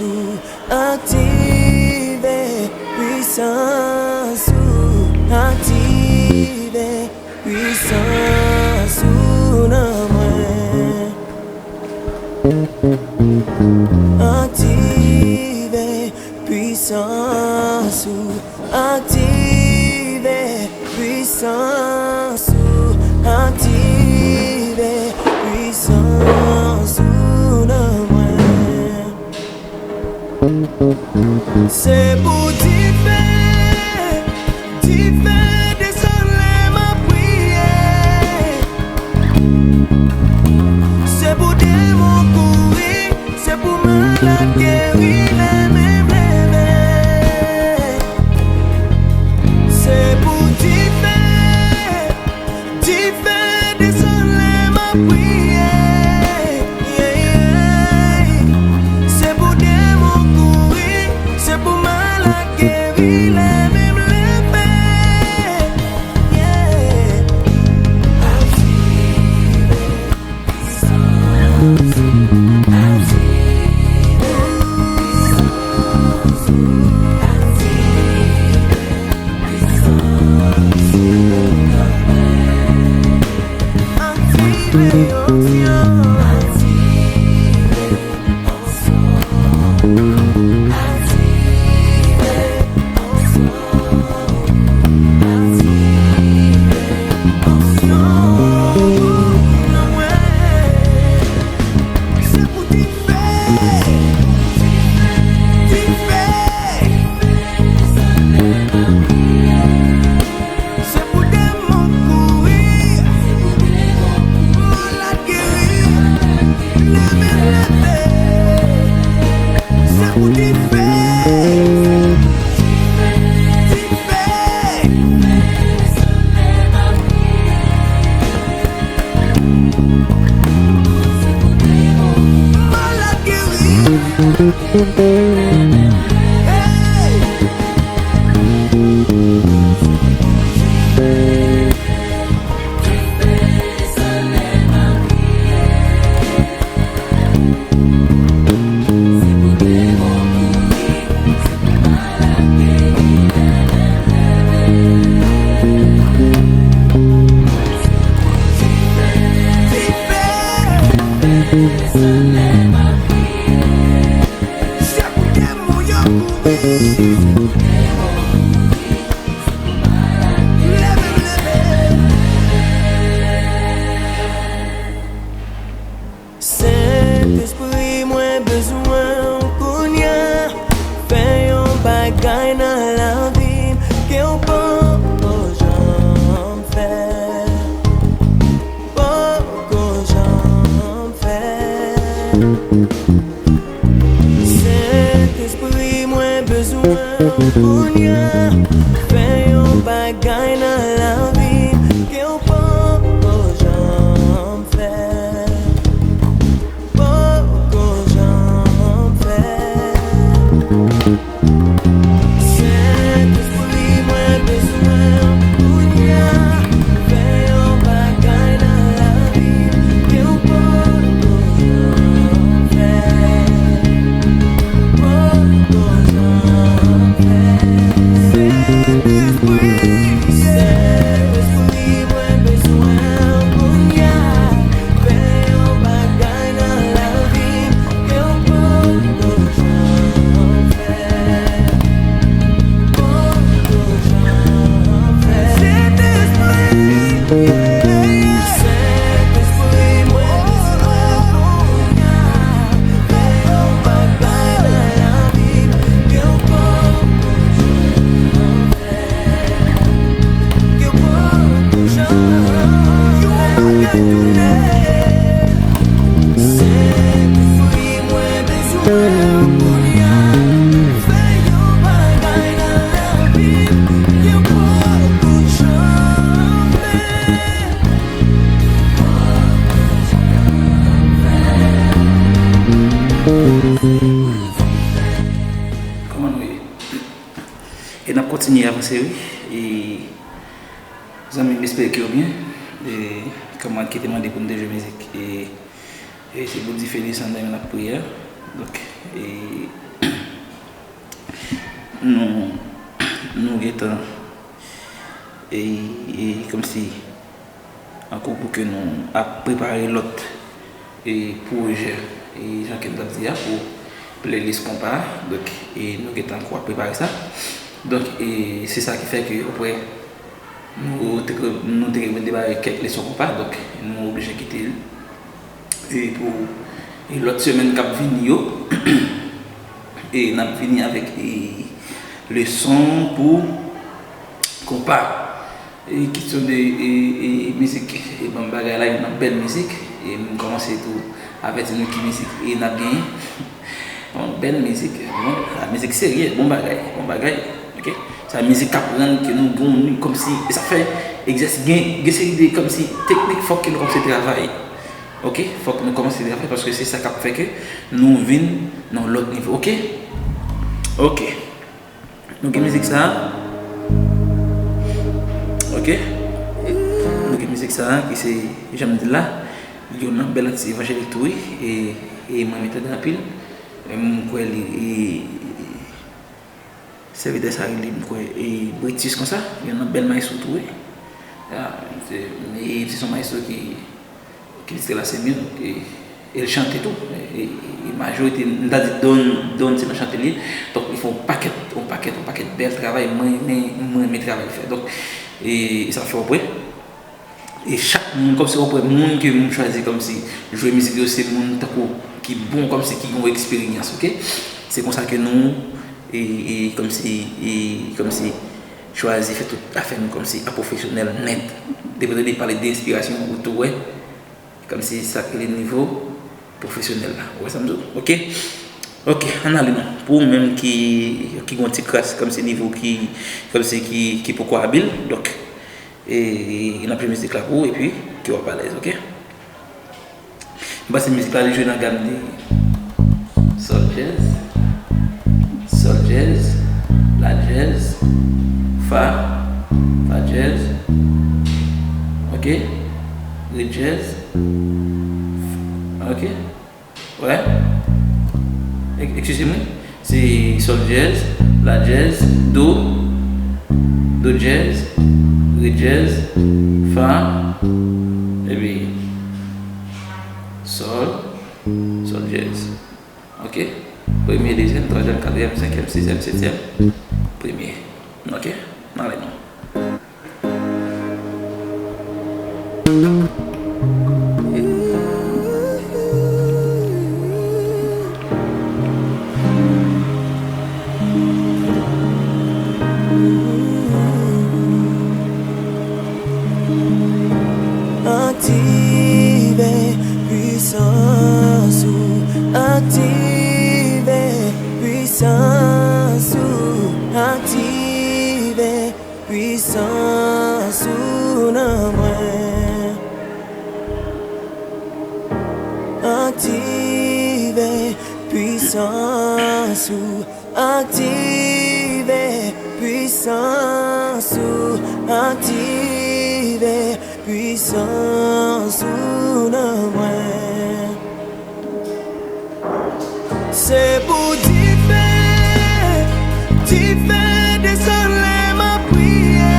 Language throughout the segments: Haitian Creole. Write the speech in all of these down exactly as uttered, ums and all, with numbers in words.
Ou aktive pwisans ou, aktive pwisans ou nan mwen. Aktive pwisans ou, aktive pwisans ou, aktive pwisans ou nan mwen. Se pou dife, dife desann lè m ap priye. Se pou demon kouri, se pou malad geri lè m leve. Se pou dife, dife desann lè m ap priye. Yeah, yeah. Se pou demon kouri, se pou malad geri lè m leve. Yeah. Se pou demon kouri, malad geri, leve, leve. Se pou dife, dife. Malad geri. Hey! Sentespri, mwen bezwen w kounye a. Fè yon bagay nan lavi m ke w poko janm fè. Poko janm fè. Sentespri, mwen bezwen w kounye a. Fè yon bagay nan lavi m ke w poko janm fè. Poko janm fè. Sentespri, mwen bezwen w kounye a. Fè yon bagay nan lavi m ke w poko janm fè. Poko janm fè. Sentespri, Sentespri, mwen bezwen w kounye a. Fè yon bagay nan lavi m ke w poko janm fè. Poko janm fè. Sentespri, Sentespri, mwen bezwen w kounye a. Fè yon bagay nan lavi m ke w poko janm fè. Ke w poko janm fè. Sentespri, mwen bezwen w kounye a. Fè yon bagay nan lavi m ke w poko janm fè. Kòman nou ye? E n ap kontinye avanse, wi. E, zanmi m, m espere ke w byen. E, kòman ki te mande pou n te jwe mizik? E, e se pou dife desann lè m ap priye a. Donk, e, Nou, nou gentan, e, e, kòmsi, an kou pou ke nou ap prepare lòt, e, pwojè, e, jan ke m t ap di a, pou playlist konpa a. Donk, e, nou gentan ankò ap prepare sa. Donk, e, se sa ki fè ke, ou wè, nou te, nou te gen pou n te bay kèk leson konpa, donk, nou oblije kite l. E pou, e lòt semèn k ap vini yo, e n ap vini avèk, e, leson pou konpa. E kesyon de, e, e, mizik, e, ban m bagay la, yon bèl mizik. E m kòmanse tou avèti nou ki mizik, e n ap genyen. Yon bèl mizik, bon, la mizik serye, bon bagay, bon bagay. Ok? Sa mizik k ap rann ke nou gen yon, kòmsi, e sa fè egzèsis, gen, gen seri de, kòmsi, teknik, fòk ke nou kòmanse travay. Ok? Fòk nou kòmanse travay paske se sa k ap fè ke nou vin nan lòt nivo. Ok? Ok. Nou gen mizik sa a. Ok? Nou gen mizik sa a ki se, jan m di l la, yon bèl atis evanjelik tou, wi. E, e mwen, m tande anpil. E m kwè li, e, sèvitè sa rele, m kwè, e, Britus konsa. Yon bèl maestro tou, wi. Ya, se, e, se yon maestro ki, ki se la se mil, e, e l chante tou. E, e, e majorite, m ta di Don, Don se nan chante li ye. Donk, li fè yon pakèt, yon pakèt, yon pakèt bèl travay. Mwen, mwen, mwen renmen travay li fè. Donk, e, e sa fè w wè. E chak moun, kòmsi w wè, moun ke m chwazi kòmsi jwe mizik yo, se moun tankou ki bon, kòmsi ki gen eksperyans, ok? Se konsa ke nou, e, e, kòmsi, e, kòmsi chwazi fè tout afè nou kòmsi a pwofesyonèl nèt. Depi w tande pale de enspirasyon, ou tou wè, kòmsi sa k rele nivo pwofesyonèl la. Ou wè sa m di w? Ok? Ok, ann ale non. Pou ou menm ki, ki gen yon ti kras kòmsi nivo ki, kòmsi ki, ki poko abil, donk, e, e, n ap jwe mizik la pou ou, epi ke w ap alèz, ok? M panse mizik la, li jwe nan gam de sòl dyèz, sòl dyèz, la dyèz, fa, fa dyèz, ok, re dyèz, ok, wè, e, eskize m, wi. Se sòl dyèz, la dyèz, do, do dyèz, re dyèz, fa, epi sòl, sòl dyèz. Ok? Premye, dezyèm, twazyèm, katriyèm, senkyèm, sizyèm, setyèm, premye. Ok? N ale non. Aktive pwisans ou, aktive pwisans ou, aktive pwisans ou nan mwen. Aktive pwisans ou, aktive pwisans ou, aktive pwisans ou nan mwen. Se pou dife, dife desann lè m ap priye.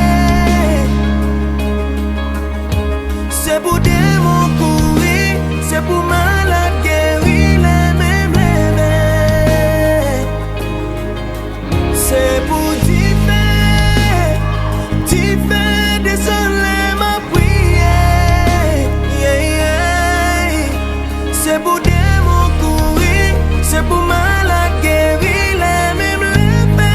Se pou demon kouri, se pou malad geri lè m leve. Se pou dife, dife desann lè m ap priye. Yeah, yeah. Se pou demon kouri, se pou malad geri lè m leve.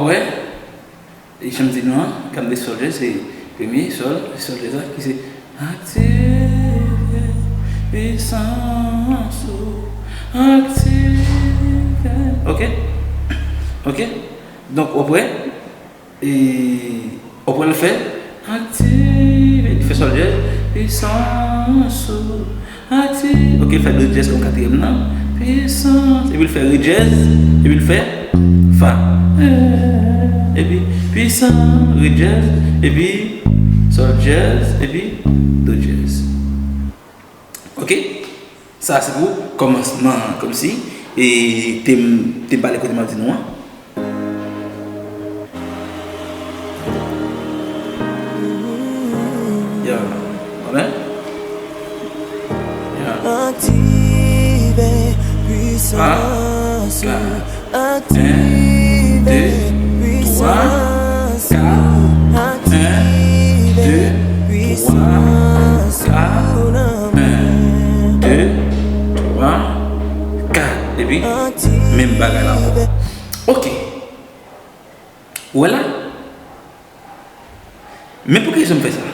Wè, e jan m di nou an, gam de sòl dyèz, se premye sòl, sòl dyèz la, ki se aktive pisans ou, aktive. Ok? Ok? Donk, w ap wè, e, w ap wè l fè aktive, li fè sòl dyèz, pisans ou, aktive. Ok, l fè do dyèz kòm katriyèm nan, pisans. Epi l fè re dyèz, epi l fè fa. Epi pisans, re dyèz, epi sòl dyèz, epi do dyèz. Ok? Sa se pou kòmansman an, kòmsi, e, te m, te m pale kote m ap di nou an. Ya, amen. Ya. Aktive pwisans ou. Aktive pwisans ou. Aktive pwisans ou nan mwen. En, de, twa, kat. En, de, twa, kat. Epi, menm bagay la ankò. Ok. Ou wè la? Men pou ki rezon m fè sa?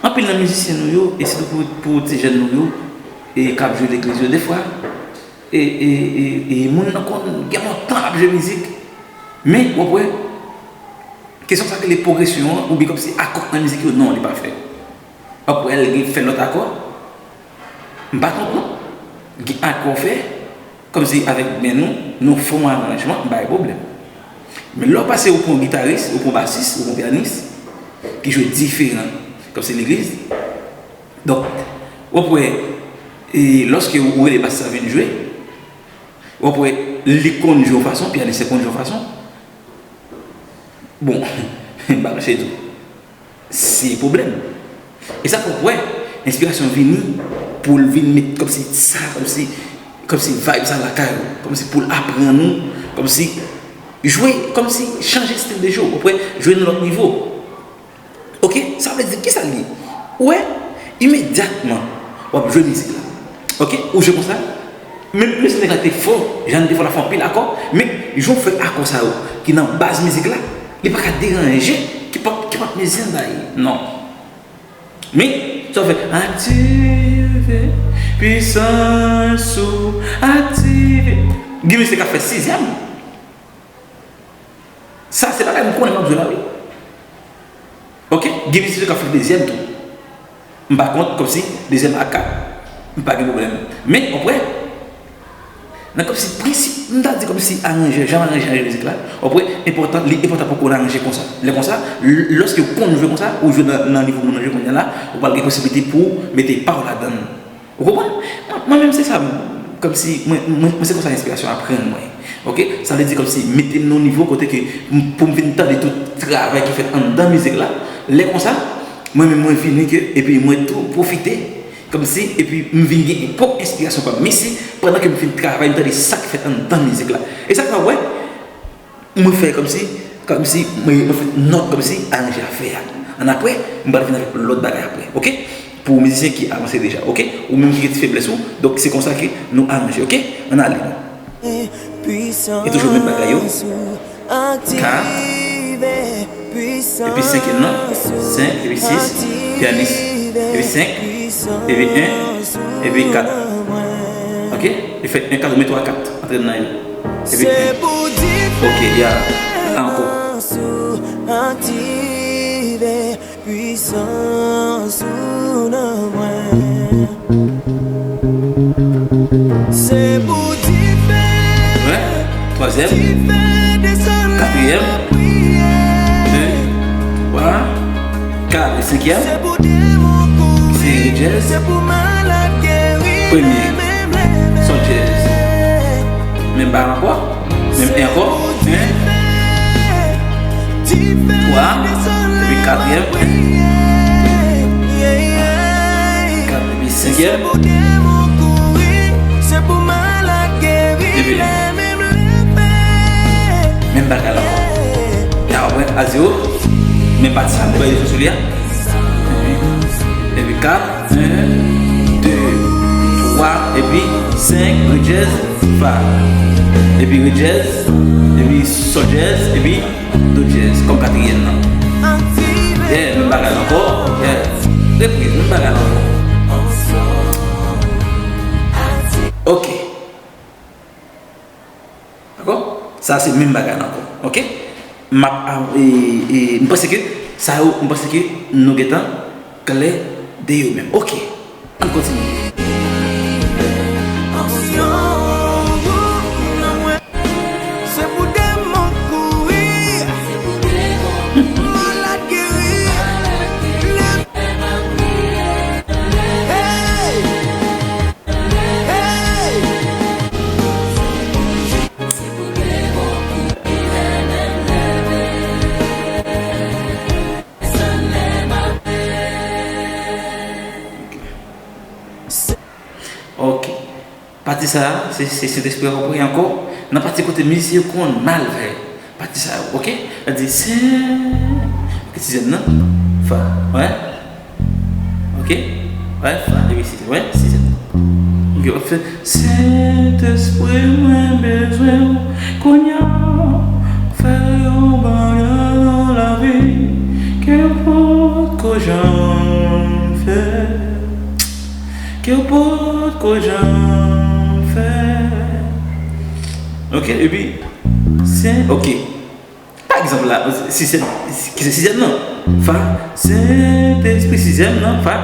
Anpil nan mizisyen nou yo, e sitou pou, pou ti jèn nou yo, e k ap jwe legliz yo, defwa, e, e, e, e moun nan konn gen lontan l ap jwe mizik, men w ap wè, kesyon sa ki rele pwogresyon an, oubyen kòmsi akò nan mizik yo, non, li pa fè. W ap wè l gen fè lòt akò. M pa twonpe non. Gen akò fè, kòmsi avèk men nou, nou fè yon aranjman, bay pwoblèm. Men lè w pase, ou pran yon gitaris, ou pran yon basis, ou pran yon pyanis, ki jwe diferan, kòmsi legliz. Donk, w ap wè, e lòske ou rele basis la vin jwe, w ap wè, li konn jwe yon fason, pyanis la konn jwe yon fason. Bon, m pa kache di w. Se pwoblèm. E sa fè w wè, enspirasyon vini pou l vin met kòmsi sa, kòmsi, kòmsi vibe sa lakay ou, kòmsi pou l aprann ou, kòmsi jwe, kòmsi chanje stil de jwe w, w ap wè, jwe nan lòt nivo. Ok, sa vle di, kisa l ye? Ou wè, imedyatman, w ap jwe mizik la. Ok, ou jwe konsa, menm si nèg la te fò, jan l te fò la fè anpil akò, men jan w fè akò sa yo ki nan baz mizik la, li pa ka deranje, ki pòt, ki pòt mizisyen sa ye? Non. Men, sa w fè, aktive pwisans ou, aktive. Gen misye k ap fè sizyèm. Sa se bagay m konnen m ap jwe la, wi. Ok, gen misye k ap fè dezyèm tou. M pa kont, kòmsi, dezyèm a kat, m pa gen pwoblèm. Men, w ap wè, nan kòmsi prensip, m ta di kòmsi aranjè, jan aranjè, aranjè mizik la, w ap wè, enpòtan, li enpòtan pou w konn aranjè konsa. Lè konsa, l-, lòske w konn jwe konsa, ou jwe nan, nan nivo moun nan jwe kounye a la, ou pral gen posiblite pou w mete pa w ladan l. Ou konprann? Mwen, mwen menm se sa, kòmsi, mwen, mwen, mwen se konsa enspirasyon aprann mwen. Ok? Sa vle di kòmsi mete m nan yon nivo kote ke m, pou m vin tande tout travay ki fèt anndan mizik la. Lè konsa, mwen menm mwen vini ke, epi mwen tou pwofite, kòmsi, epi m vin gen pwòp enspirasyon pa m. Men si, pandan ke m fin travay, m tande sa k fèt anndan mizik la. E sa k fè w wè, mwen fè kòmsi, kòmsi, mwen, mwen fè nòt kòmsi aranjè a fè a. Annapre, m pral vin avèk lòt bagay apre, ok? Pou mizisyen ki avanse deja, ok? Ou menm ki gen ti feblès ou, donk se konsa ke nou aranje, ok? Ann ale non. E toujou menm bagay yo. Kat. Epi senkyèm nan. Senk, epi sis. Pyanis. Epi senk. Epi en. Epi kat. Ok? Li fè en, kat, ou mete twa kat antre nan yo. Epi en. Ok, ya. Ankò. Pwisans ou nan mwen. Se pou dife. Wè, twazyèm. Dife desann. Katriyèm. De, twa, kat e senkyèm. Se pou demon kouri. Se dyèz. Se pou malad geri. Premye. Menm leve. Sòl dyèz. Menm bagay ankò. Menm en ankò. En. Twa. Epi katriyèm. Kat epi senkyèm. Epi menm bagay la ankò. Ya, wè, a zewo. Menm pati sa, mwen sou li a. Epi kat. En, de, twa, Epi senk, re dyèz, fa. Epi re dyèz, epi sòl dyèz, epi do dyèz kòm katriyèm nan. Yeah, menm bagay la ankò. Yeah. Repriz, menm bagay la ankò. Ok. Dakò? Sa se menm bagay la ankò. Ok? M ap, a, e, e, m panse ke sa yo, m panse ke nou gentan klè de yo menm. Ok. Ann kontinye. Ok. Pati sa a, se, se Sentespri a w ap preye ankò. Nan pati kote mizisyen yo konn mal fè. Pati sa yo, ok? Sa di, se, ok, sizyèm nan, fa, wè? Ok? Wè, fa, epi sizyèm, wè, sizyèm nan. Ok, w ap fè, Sentespri, mwen bezwen w kounye a, fè yon bagay nan lavi ke w potko janm fè, ke w potko janm fè. Ok, epi, se, ok. Pa egzanp la, si se, ki se sizyèm nan. Fa, Sentespri, sizyèm nan, fa,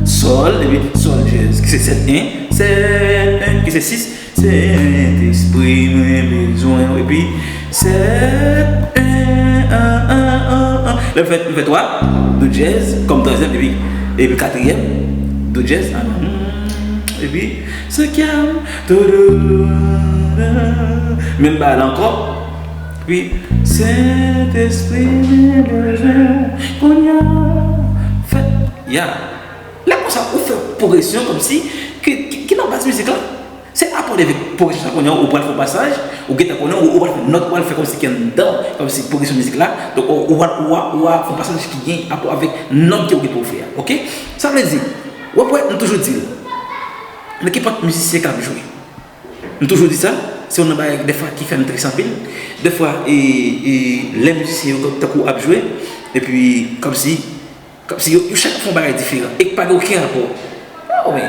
sòl, epi sòl dyèz, ki se sèt en, sèt en, ki se sis, Sentespri, mwen bezwen w, epi sèt en, an, an, an, an. Lè m fè, m fè twa, do dyèz, kòm twazyèm, epi, epi katriyèm, do dyèz, an, epi senkyèm, dodo, menm bagay la ankò. Wi, Sentespri, mwen bezwen kounye a. Fè, ya. Lè konsa, ou fè pwogresyon kòmsi, ki, ki, ki nan baz mizik la. Se apre de pwogresyon sa kounye a, ou pral fè yon pasaj, ou gentan konnen, ou, ou pral fè nòt, ou pral fè kòmsi ki anndan, kòmsi pwogresyon mizik la. Donk, ou, ou, ou, ou, ou fè yon pasaj ki gen rapò avèk nòt ke ou gentan fè a. Ok? Sa vle di, w ap wè, m toujou di l, men kenpòt mizisyen k ap jwe. M toujou di sa, se youn nan bagay dèfwa ki fè m tris anpil. Dèfwa, e, e, lè mizisyen yo tankou ap jwe, epi kòmsi, kòmsi yo, yo chak ap fè yon bagay diferan, e ki pa gen okenn rapò. Oh, men,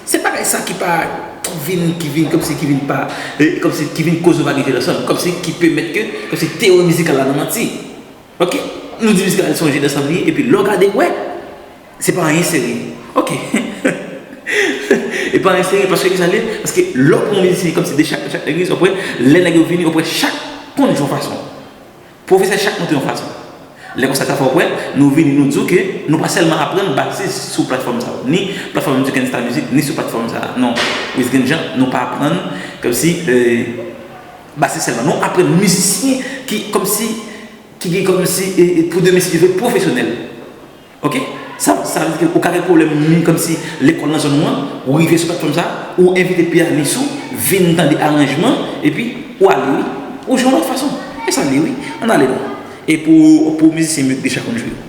se bagay sa ki pa, ki vin, ki vin, kòmsi ki vin pa, e, kòmsi ki vin koz yon bagay enteresan, kòmsi ki pèmèt ke, kòmsi teyori mizikal la nan manti. Ok? Nou di mizik la se yon je dansanm li ye, epi lè w gade, w wè, se pa anyen serye. Ok. E pa anyen serye, paske ki sa l ye? Paske lè w pran yon mizisyen kòmsi de chak, chak legliz, w ap wè, lè nèg yo vini, w ap wè chak konn jwe yon fason. Pwofesè chak monte yon fason. Lè konsa, sa fè w wè, nou vini, nou di w ke nou pa sèlman aprann basis sou platfòm sa yo, ni platfòm Duke Star Music, ni sou platfòm sa a. Non, Wiz Gendjan, nou pa aprann kòmsi, euh, basis sèlman. Nou aprann mizisyen ki kòmsi ki gen kòmsi, e, e, pou demen si Dye vle, pwofesyonèl. Ok? Sa, sa vle di ke ou ka gen pwoblèm ni kòmsi lekòl nan zòn ou an, ou rive sou platfòm sa, ou envite pyanis ou vin tande aranjman, epi ou ale wi. Ou jwe yon lòt fason. E sa l ye wi. Ann ale non. E pou, pou mizisyen m yo ki deja konn jwe yo.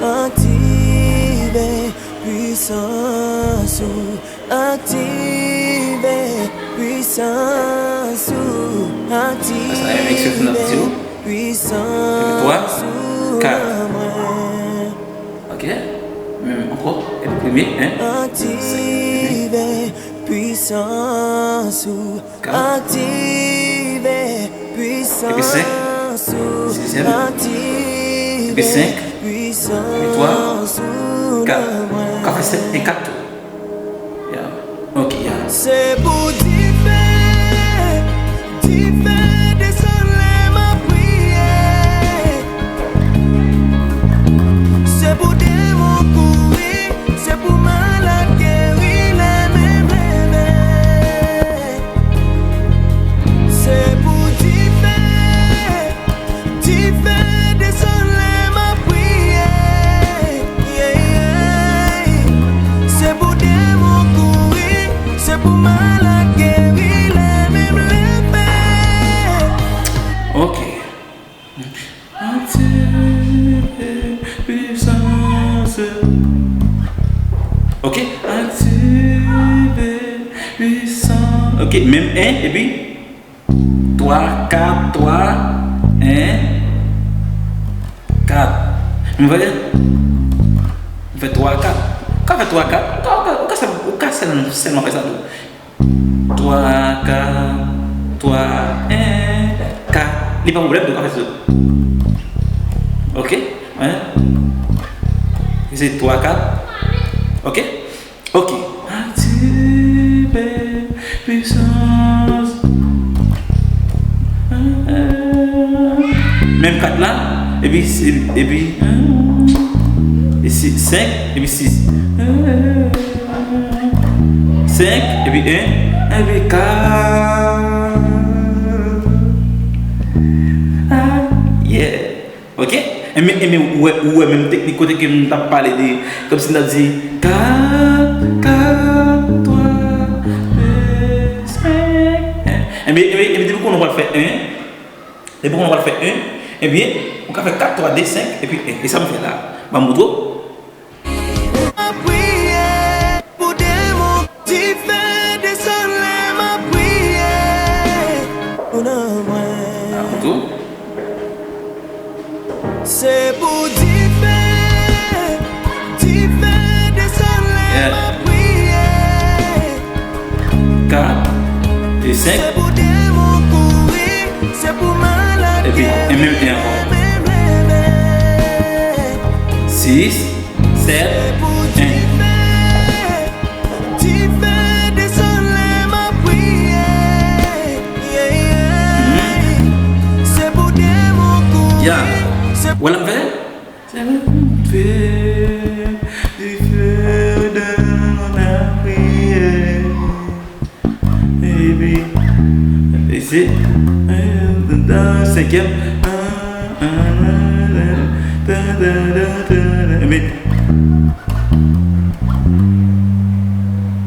Aktive pwisans ou, aktive pwisans ou, aktive pwisans ou nan mwen. Ok. Menm ankò. Epi premye, en. Aktive pwisans ou. Kat. Aktive pwisans ou. Epi senk. Sizyèm. Epi senk. Epi twa. Kat. Ou ka fè senk e kat tou. Ya. Ok, ya. Se pou dife, dife desann lè m ap priye. Se pou demon kouri, se pou malad geri lè m leve. Se pou dife, dife desann lè m ap priye. Yeah, yeah. Menm en, epi twa, kat, twa, en, kat. M fè, m fè twa, kat. Ou ka fè twa, kat. Ou ka, ou ka, ou ka sèl-, ou ka sèl-, sèlman fè sa tou. Twa, kat, twa, en, kat. Li pa pwoblèm, ou ka fè sa tou. Ok? Hein? Se twa, kat. Ok? Ok. Aktive pisans. Menm kat la, epi, epi, e si, senk, epi sis. Senk, epi en, epi kat. Ah, yeah. Ok? Enben, enben, ou wè, ou wè menm teknik kote ke m t ap pale de, kòmsi m t ap di, kat, kat, twa, de, senk, en. Enben, enben, enben, depi konnen w pral fè en, depi konnen w pral fè en, enben, ou ka fè kat, twa, de, senk, epi en. E sa m fè la. Ban m montre w. Mwen ap priye pou demon dife desann lè m ap priye pou nanm mwen. Akoute w. Se pou dife, dife desann lè m ap priye. Kat, e senk. Se pou demon kouri, se pou malad geri, menm leve. Epi, e menm en ankò. Sis, sèt, en. Dife desann lè m ap priye. Yeah, yeah. Se pou demon kouri. Ya. Ou wè l ap fè? Se pou dife, dife desann lè m ap priye. Epi, e se, senkyèm. Epi,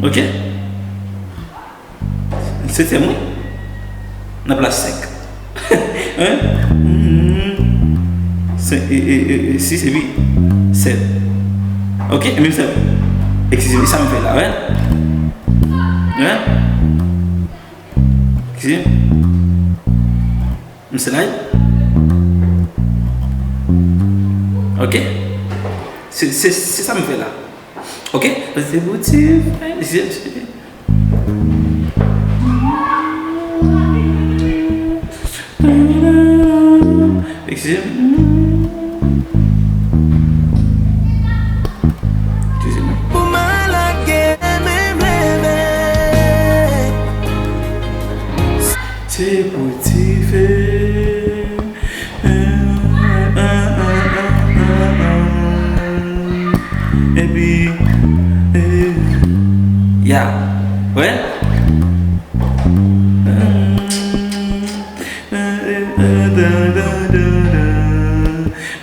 ok. Setyèm, wi. Nan plas senk. Hein? Senk, e, e, e, e, sis epi sèt. Ok, e menm sa. Eskize m, sa m fè la, hein? Hein? Eskize m. M se la. Ok? Se, se, se sa m fè la. Ok? Se pou ti. Eskize m. Eskize m. Pou malad geri, menm leve. Se pou dife. Epi, eh, ya. Wè?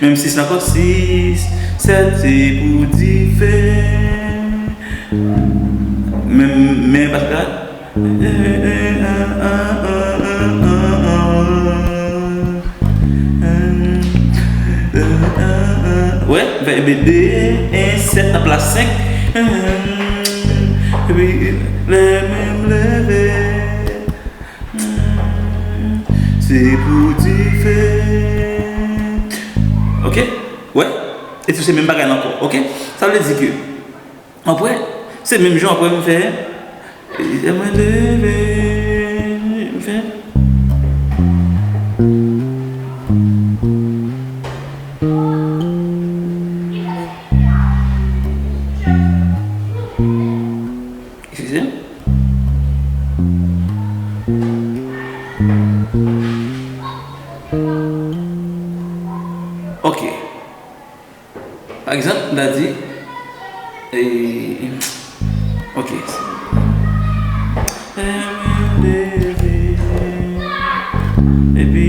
Menm sis la ankò, sis, sèt, se pou dife. Menm, men pa t ka. Wè, fè de, en, sèt nan plas senk. Epi, lè menm leve. Se pou dife. Ok? Wè? E tou se menm bagay la ankò. Ok? Sa vle di ke Apre, se menm jan apre m fè, e mwen leve, m fè. Eskize m. Ok. Pa egzanp, m ta di, e, ok. Epi,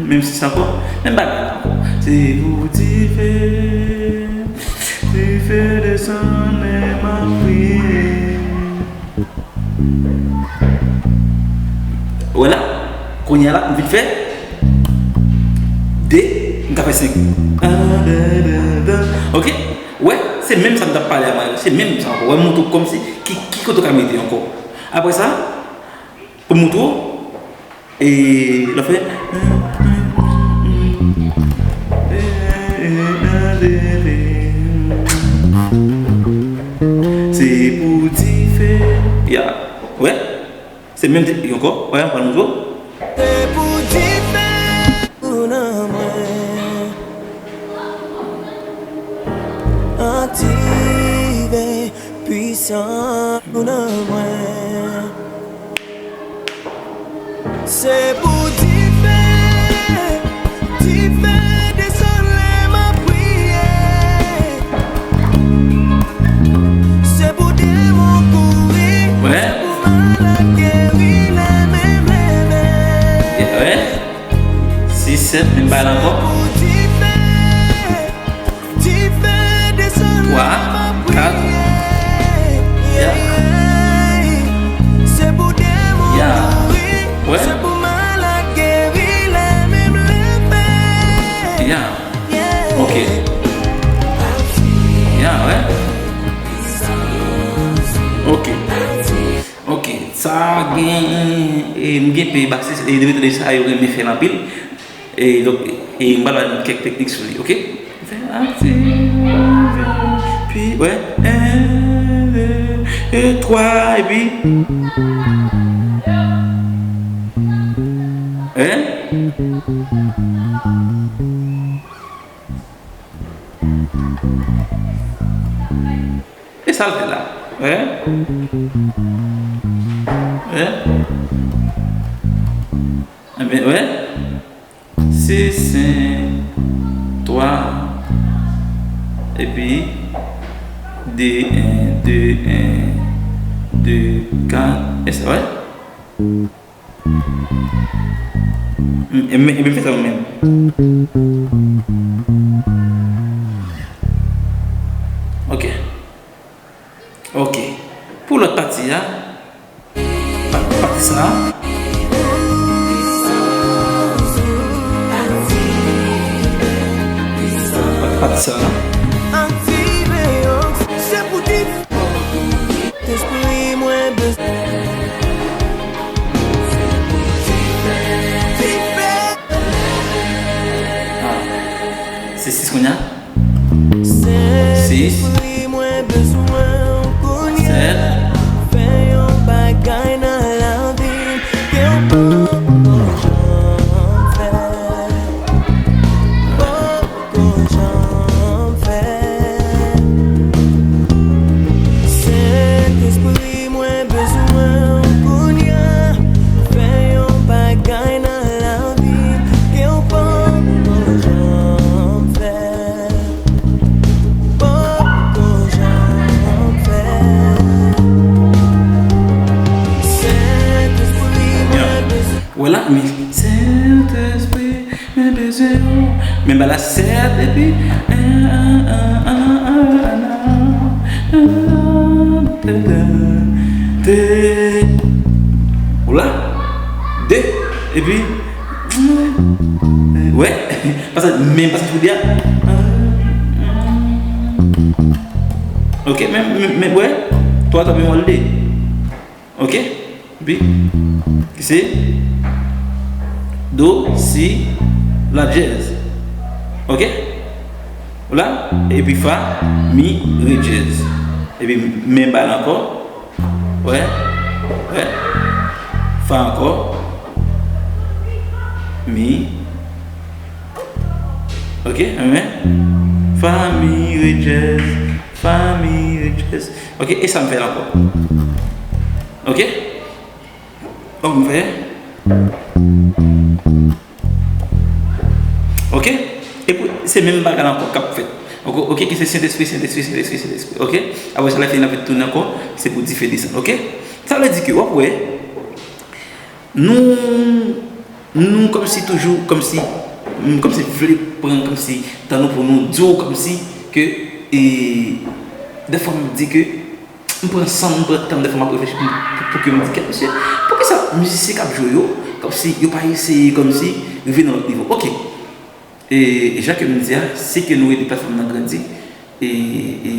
menm si sa ankò, menm bagay la ankò. Se pou dife, dife desann, men m ap priye. Wè la, kounye a la, m vin fè de, m Apre senk. Ok? Wè, se menm sa m t ap pale a mwen. Se menm sa ankò. Wè, m montre w kòmsi ki, ki kote w ka mete ankò. Apre sa, pou m montre w, e l ap fè. Se pou dife. Ya. Wè? Se menm ti ankò, wè, pran yon zo. Se pou dife ou nan mwen. Aktive pwisans ou nan mwen. Se pou dife, dife desann lè m ap priye. Se pou demon kouri, wè, se pou malad geri lè m leve. Wè. Sis, sèt, menm bagay la ankò. Se pou dife. Twa, kat. Ya. Wè. Ya. Ok. Ya, wè. Ok. Ok. Sa gen, e, m gen pe baksis, e, de metòd sa yo renmen fè l anpil. E, donk, e, m pral ba nou kèk teknik sou li, ok? Fè aktive, pi, wè, en, de, e, twa, epi, en. E sa l fè la? Wè? Wè? Enben, wè? Sis, senk, twa, epi de, en, de, en, de, kat. E sa, wè? M, m, m fè sa mwen menm. Ok. Ok. Pou lòt pati a, pa-, pati sa a. Pa-, pati sa a. Aktive yo, se pou di. Sentespri mwen bezwen. Ah, se sis kounye a? Sis. Sentespri mwen bezwen w kounye a. Sèt. Fè yon bagay nan lavi m ke w poko janm fè. Poko janm fè. Sentespri mwen bezwen w kounye a. Fè yon bagay nan lavi m ke w poko janm fè. Poko janm fè. Sentespri mwen bezwen. Wè la, men Sentespri, men bezwen ou. Men ba la sèt, epi, ou la? De, epi, wè, pase, men pase sou de a. Ok, men, men, men, wè, twa, twa, men wè l de. Ok? Epi, ki se do, si, la dyèz. Ok? Ou la? Epi fa, mi, re dyèz. Epi men ba l ankò. Wè? Wè? Fa ankò. Mi. Ok? Enben. Fa, mi, re dyèz. Fa, mi, re dyèz. Ok, e sa m fè la ankò. Ok? Donk, m fè. Ok? Epi, se menm bagay la ankò k ap fèt. Ok, ok, ki se Sentespri, Sentespri, Sentespri, Sentespri. Ok? Apre sa, lè fini, n ap tounen ankò, se pou dife desann. Ok? Sa vle di ke, w ap wè, nou, nou kòmsi toujou, kòmsi, nou kòmsi vle pran, kòmsi, tan nou pou nou di w, kòmsi, ke, e, dèfwa m di ke, M pran san m, m pran tan m, dèfwa m ap reflechi pou, pou, pou ke m di, "Kèt mesye, poukisa mizisyen k ap jwe yo, kòmsi yo pa eseye, kòmsi, rive nan lòt nivo?" Ok. E, e jan ke m di a, si ke nou ede platfòm nan grandi, e, e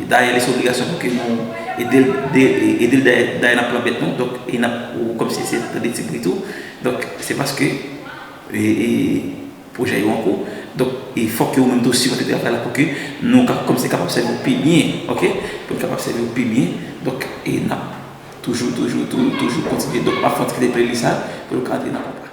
dayè li se obligasyon pou ke nou ede l, de, ede l dayè, dayè n ap pran bèt nou, donk, e n ap, ou kòmsi se tande ti bri tou. Donk, se paske, e, e pwojè yo an kou. Donk, e fòk ke ou menm tou sipòte travay la pou ke nou ka, kòmsi kapab sèvi w pi byen, ok? Pou nou kapab sèvi w pi byen. Donk, e n ap toujou, toujou, tou, toujou kontinye. Donk, m ap fè yon ti kite playlist la pou nou ka antre nan konpa.